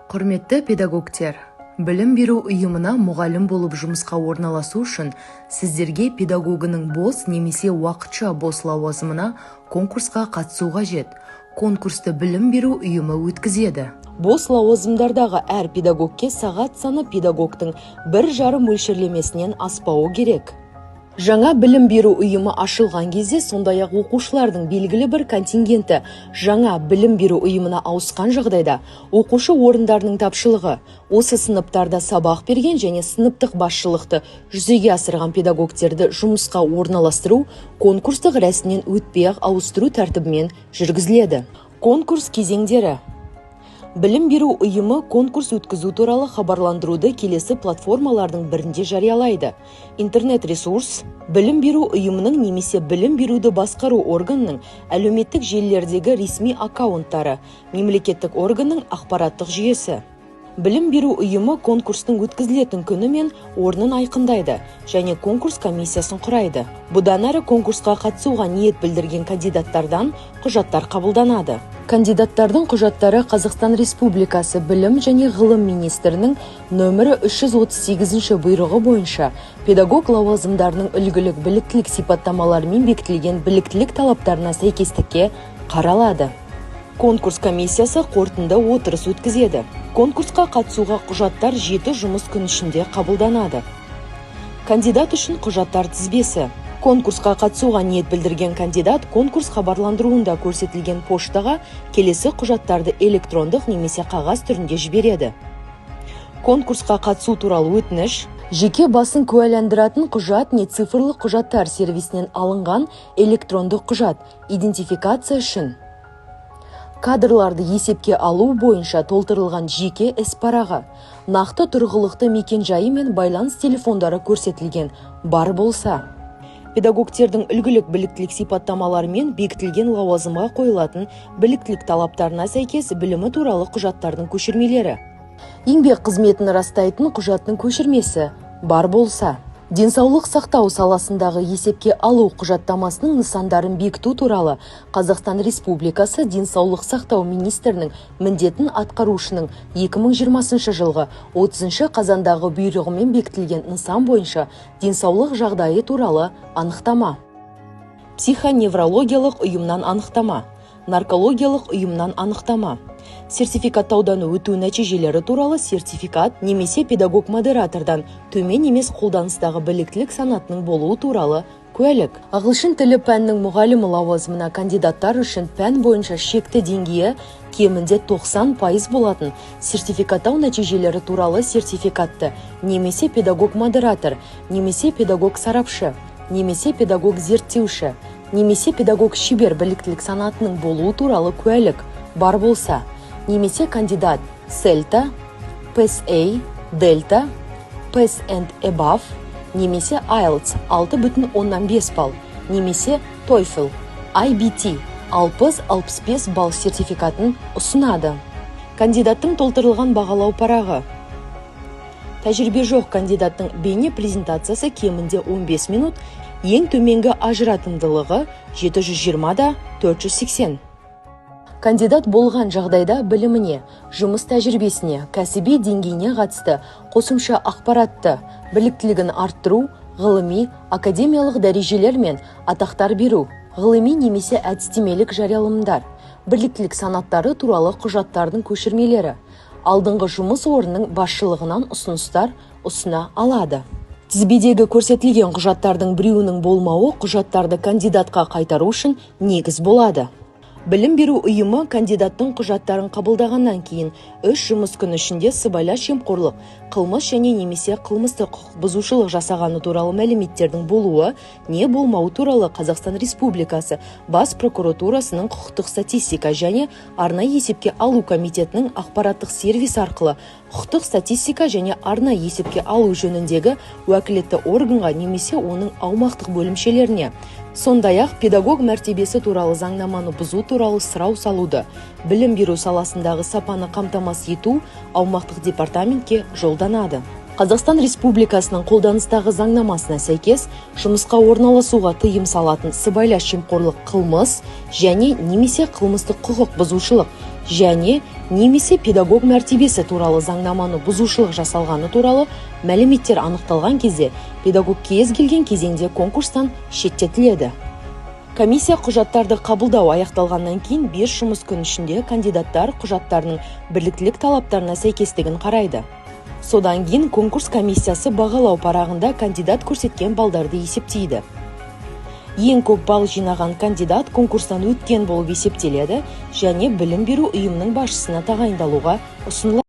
Құрметті педагогтер! Білім беру ұйымына мұғалім болып жұмысқа орналасу үшін сіздерге педагогының бос немесе уақытша бос лауазымына конкурсқа қатысу қажет. Конкурсты білім беру ұйымы өткізеді. Бос лауазымдардағы әр педагогке сағат саны педагогтың 1,5 мөлшерлемесінен аспауы керек. Жаңа білім беру ұйымы ашылған кезде, сондай-ақ оқушылардың белгілі бір контингенті жаңа білім беру ұйымына ауысқан жағдайда, оқушы орындарының тапшылығы, осы сыныптарда сабақ берген және сыныптық басшылықты жүзеге асырған педагогтерді жұмысқа орналастыру конкурстық рәсімнен өтпей-ақ ауыстыру тәртібімен жүргізіледі. Конкурс кезеңдері. Білім беру ұйымы конкурс өткізу туралы хабарландыруды келесі платформалардың бірінде жариялайды: интернет-ресурс, білім беру ұйымының немесе білім беруді басқару органының әлеуметтік желілердегі ресми аккаунттары, мемлекеттік органның ақпараттық жүйесі. Білім беру ұйымы конкурстың өткізілетін күні мен орнын айқындайды және конкурс комиссиясын құрайды. Бұдан әрі конкурсқа қатысуға ниет білдірген кандидаттардан құжаттар қабылданады. Кандидаттардың құжаттары Қазақстан Республикасы Білім және ғылым министрінің нөмірі 338 бұйрығы бойынша педагог лауазымдарының үлгілік біліктілік сипаттамаларымен бекітілген біліктілік талаптарына сәйкестікке қаралады. Конкурс комиссиясы қорытынды отырыс өткізеді. Конкурсқа қатысуға құжаттар 7 жұмыс күн ішінде қабылданады. Кандидат үшін құжаттар тізбесі. Конкурсқа қатысуға ниет білдірген кандидат конкурс хабарландыруында көрсетілген поштаға келесі құжаттарды электрондық немесе қағаз түрінде жібереді: конкурсқа қатысу туралы өтініш, жеке басын куәландыратын құжат не цифрлық құжаттар сервисінен алынған электрондық құжат, идентификация үшін, кадрларды есепке алу бойынша толтырылған жеке іс парағы, нақты тұрғылықты мекенжайы мен байланыс телефондары көрсетілген, бар болса, педагогтердің үлгілік біліктілік сипаттамаларымен бекітілген лауазымға қойылатын біліктілік талаптарына сәйкес білімі туралы құжаттардың көшірмелері, еңбек қызметін растайтын құжаттың көшірмесі, бар болса, денсаулық сақтау саласындағы есепке алу құжаттамасының нысандарын бекіту туралы Қазақстан Республикасы денсаулық сақтау министрінің міндетін атқарушының 2020 жылғы 30 қазандағы бұйрығымен бекітілген нысан бойынша денсаулық жағдайы туралы анықтама, психоневрологиялық ұйымнан анықтама, наркологиялық ұйымнан анықтама, сертификаттаудан өту нәтижелері туралы сертификат немесе педагог-модератордан төмен емес қолданыстағы біліктілік санатының болуы туралы куәлік. Ағылшын тілі пәнінің мұғалімі лауазымына кандидаттар үшін пән бойынша шекті деңгейі кемінде 90% болатын сертификаттау нәтижелері туралы сертификатты немесе педагог-модератор немесе педагог-сарапшы немесе педагог-зерттеуші немесе педагог-шебер біліктілік санатының болуы туралы куәлік, бар болса, немесе кандидат CELTA, PACE A, Delta, PACE and Above немесе IELTS 6,5 балл немесе TOEFL IBT 60-65 балл сертификатын ұсынады. Кандидаттың толтырылған бағалау парағы. Тәжірибе жоқ кандидаттың бейне презентациясы кемінде 15 минут, ең төменгі ажыратымдылығы 720 да 480. Кандидат болған жағдайда біліміне, жұмыс тәжірибесіне, кәсіби деңгейіне қатысты қосымша ақпаратты, біліктілігін арттыру, ғылыми, академиялық дәрежелер мен атақтар беру, ғылыми немесе әдістемелік жарияланымдар, біліктілік санаттары туралы құжаттардың көшірмелері, алдыңғы жұмыс орнының басшылығынан ұсыныстар ұсына алады. Тізбедегі көрсетілген құжаттардың біреуінің болмауы құжаттарды кандидатқа қайтару үшін негіз болады. Білім беру ұйымы кандидаттың құжаттарын қабылдағаннан кейін 3 жұмыс күні ішінде сыбайлас жемқорлық қылмыс және немесе қылмыстық құқық бұзушылық жасағаны туралы мәліметтердің болуы не болмауы туралы Қазақстан Республикасы Бас прокуратурасының құқықтық статистика және арнайы есепке алу комитетінің ақпараттық сервисі арқылы құқықтық статистика және арнайы есепке алу жөніндегі уәкілетті органға немесе оның аумақтық бөлімшелеріне, сондай-ақ педагог мәртебесі туралы заңнаманы бұзу туралы сұрау салуды білім беру саласындағы сапаны қамтамасыз ету аумақтық департаментке жолданады. Қазақстан Республикасының қолданыстағы заңнамасына сәйкес жұмысқа орналасуға тыйым салатын сыбайлас жемқорлық қылмыс және немесе қылмыстық құқық бұзушылық Және немесе педагог мәртебесі туралы заңнаманы бұзушылық жасалғаны туралы мәліметтер анықталған кезде педагог кез келген кезеңде конкурстан шеттетіледі. Комиссия құжаттарды қабылдау аяқталғаннан кейін 5 жұмыс күн ішінде кандидаттар құжаттарының біліктілік талаптарына сәйкестігін қарайды. Содан кейін конкурс комиссиясы бағалау парағында кандидат көрсеткен балдарды есептейді. Ең көп балл жинаған кандидат конкурстан өткен болып есептеледі және білім беру ұйымының басшысына тағайындалуға ұсынылады.